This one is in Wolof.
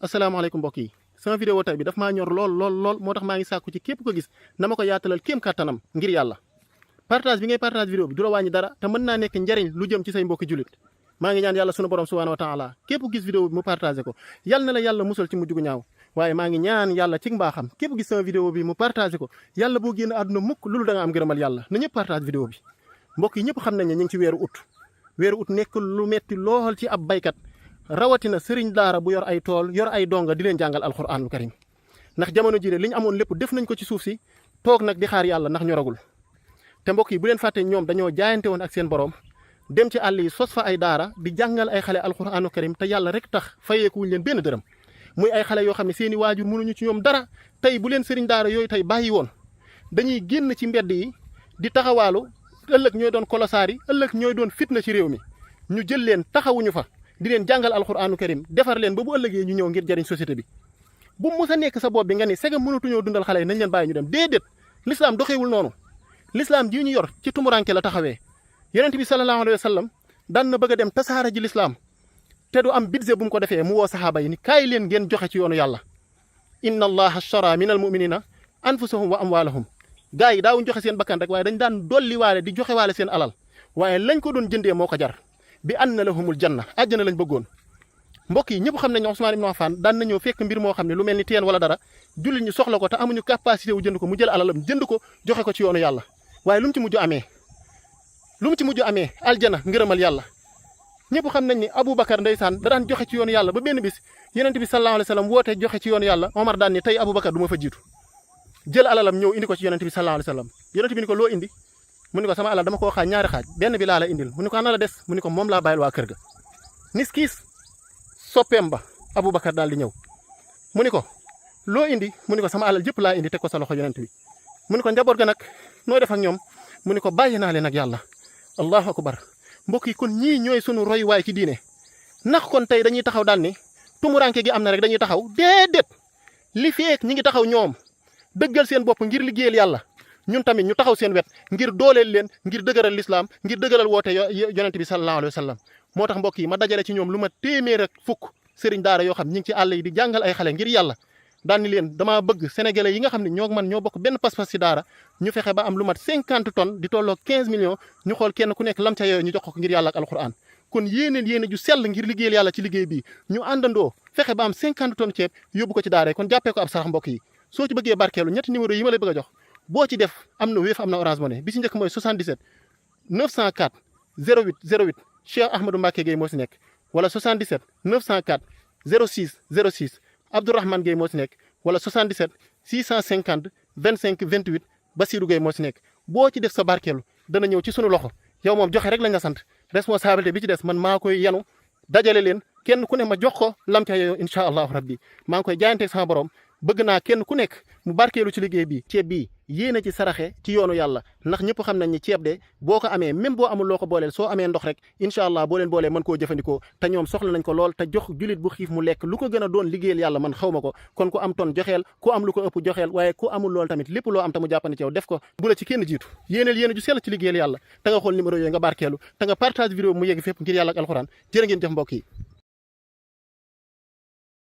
asalaamaaleykum mbokk yi sama vidéo tay bi daf maa ñor lool moo tax maa ngi sàkku ci képp ko gis na ma ko yaatalal kéem kàttanam ngir yàlla partage bi ngay partage vidéo bi du la wàññi dara te mën naa nekk njariñ lu jëm ci say mbokki julit maa ngi ñaan yàlla sunu borom subhanahu wa taala képp gis vidéo bi mu partagé ko yal na la yàlla musal ci mujj gu ñaaw waaye maa ngi ñaan yàlla ci mbaaxam képp gis sama vidéo bi mu partagé ko yàlla boo génn àdduna mukk loolu da nga am gërëmal yàlla na ñëpp partage vidéo bi mbokk yi ñëpp xam nañ ne ñu ngi ci weeru ut nekk lu metti lool ci ab baykat rawatina sëriñ daara bu yor ay tool yor ay donga di leen jàngal alxuraanul karim ndax jamono ji li ñu amoon lépp def nañ ko ci suuf si toog nag di xaar yàlla ndax ñoragul te mbokk yi bu leen fàtte ñoom dañoo jaayante woon ak seen borom dem ci àll yi sos fa ay daara di jàngal ay xale alxuraanul karim te yàlla rek tax fayeekuwuñ leen benn dërëm muy ay xale yoo xam ne seeni waajur mënuñu ci ñoom dara tey bu leen sëriñ daara yooyu tey bàyyi woon dañuy génn ci mbedd yi di taxawaalu ëllëg ñooy doon kolosaar yi ëllëg ñooy doon fitna ci réew mi ñu jël leen taxawuñu fa di leen jàngal alxuraanu karim defar leen ba bu ëllëgee ñu ñëw ngir jariñ société bi bu mu sa nekk sa bopp bi nga ni sega mënatuñoo dundal xale yi nañ leen bàyyi ñu dem déedéet l'islam doxewul noonu l'islam ji ñu yor ci tumuranke la taxawee yonent bi sallallahu alayhi wa sallam daan na bëgg a dem tasaara ji l'islam te du am budget bu mu ko defee mu woo saxaaba yi ni kaay leen ngeen joxe ci yoonu yàlla inna allaha ashtara min al muminina anfusahum wa amwalahum gaa yi daawuñ joxe seen bakkan rek waaye dañ daan dolli waale di joxe waale seen alal waaye lañ ko doon jëndee moo ko jar bi anna lahumul janna àjjana lañ bëggoon mbokk yi ñëpp xam nañ Ousmane Ibn Affan daan na ñëw fekk mbir moo xam ne lu mel ni teen wala dara jullit ñu soxla ko te amuñu capacité wu jënd ko mu jël alalam jënd ko joxe ko ci yoonu yàlla waaye lu mu ci mujj amee aljana ngërëmal yàlla ñëpp xam nañ ni Aboubacar ndeysaan da daan joxe ci yoonu yàlla ba benn bis yonent bi sallallahu alayhi wa sallam woote joxe ci yoonu yàlla Omar daan ni tey Aboubacar du ma fa jiitu jël alalam ñëw indi ko ci yonent bi sallallahu alayhi wa sallam yonent bi ni ko loo indi mu ni ko sama alal dama koo xaaj ñaari xaaj benn bi laa la indil mu ni ko ana la des mu ni ko moom laa bàyyil waa kër ga nis kiis soppeem ba Aboubacar daal di ñëw mu ni ko loo indi mu ni ko sama alal jëpp laa indi teg ko sa loxo yonent bi mu ni ko njaboot ga nag noo def ak ñoom mu ni ko bàyyi naa leen ak yàlla allahu akbar mbokk yi kon ñii ñooy sunu roy waay ci diine ndax kon tey dañuy taxaw daal ni tumuranke gi am na rek dañuy taxaw déedéet li feek ñi ngi taxaw ñoom dëggal seen bopp ngir liggéeyal yàlla ñun tamit ñu taxaw seen wet ngir dooleel leen ngir dëgëral lislaam ngir dëgëral woote yonent bi sallallahu alayhi wa sallam moo tax mbokk yi ma dajale ci ñoom lu ma téeméer ak fukk sëriñ daara yoo xam ñi ngi ci àll yi di jàngal ay xale ngir yàlla daan ni leen damaa bëgg sénégalais yi nga xam ne ñoo man ñoo bokk benn pas-pas ci daara ñu fexe ba am lu mat 50 tonnes di tolloo 15 millions ñu xool kenn ku nekk lam ca yooyu ñu jox ko ngir yàlla ak alquran kon yéene ju sell ngir liggéeyal yàlla ci liggéey bi ñu àndandoo fexe ba am 50 tonnes ceeb yóbbu ko ci daara kon jàppee ko ab sarax mbokk yi soo ci bëggee barkeelu ñetti numéro yi ma lay bëgg a jox boo ci def am na Wave am na Orange Money bi ci njëkk mooy 77 904 08 08 Cheikh Ahmadou Mbacké Gueye moo si nekk wala 77 904 06 06 Abdourahmane Gueye moo si nekk wala 77 650 25 28 Bassirou Gueye moo si nekk boo ci def sa barkeelu dana ñëw ci sunu loxo yow moom joxe rek lañ la sant responsabilité bi ci des man maa koy yanu dajale leen kenn ku ne ma jox ko lam ca yow incha allahu rabbi maa ngi koy jaayanteeg sama borom bëgg naa kenn ku nekk mu barkeelu ci liggéey bi ceeb bii yéena ci saraxe ci yoonu yàlla ndax ñëpp xam nañ ni ceeb de boo ko amee même boo amul loo ko booleel soo amee ndox rek incha allah boo leen boolee mën koo jëfandikoo te ñoom soxla nañ ko lool te jox julit bu xiif mu lekk lu ko gën a doon liggéeyal yàlla man xaw ma ko kon ku am ton joxeel ku am lu ko ëpp joxeel waaye ku amul lool tamit lépp loo am te mu jàppandi ci yow def ko bu la ci kenn jiitu yéeneel yéena ju sell ci liggéeyal yàlla te nga xool numéro yooyu nga barkeelu te nga partage vidéo mu yegg fépp ngir yàlla ak alxuraan jërë ngeen jëf mbokk yi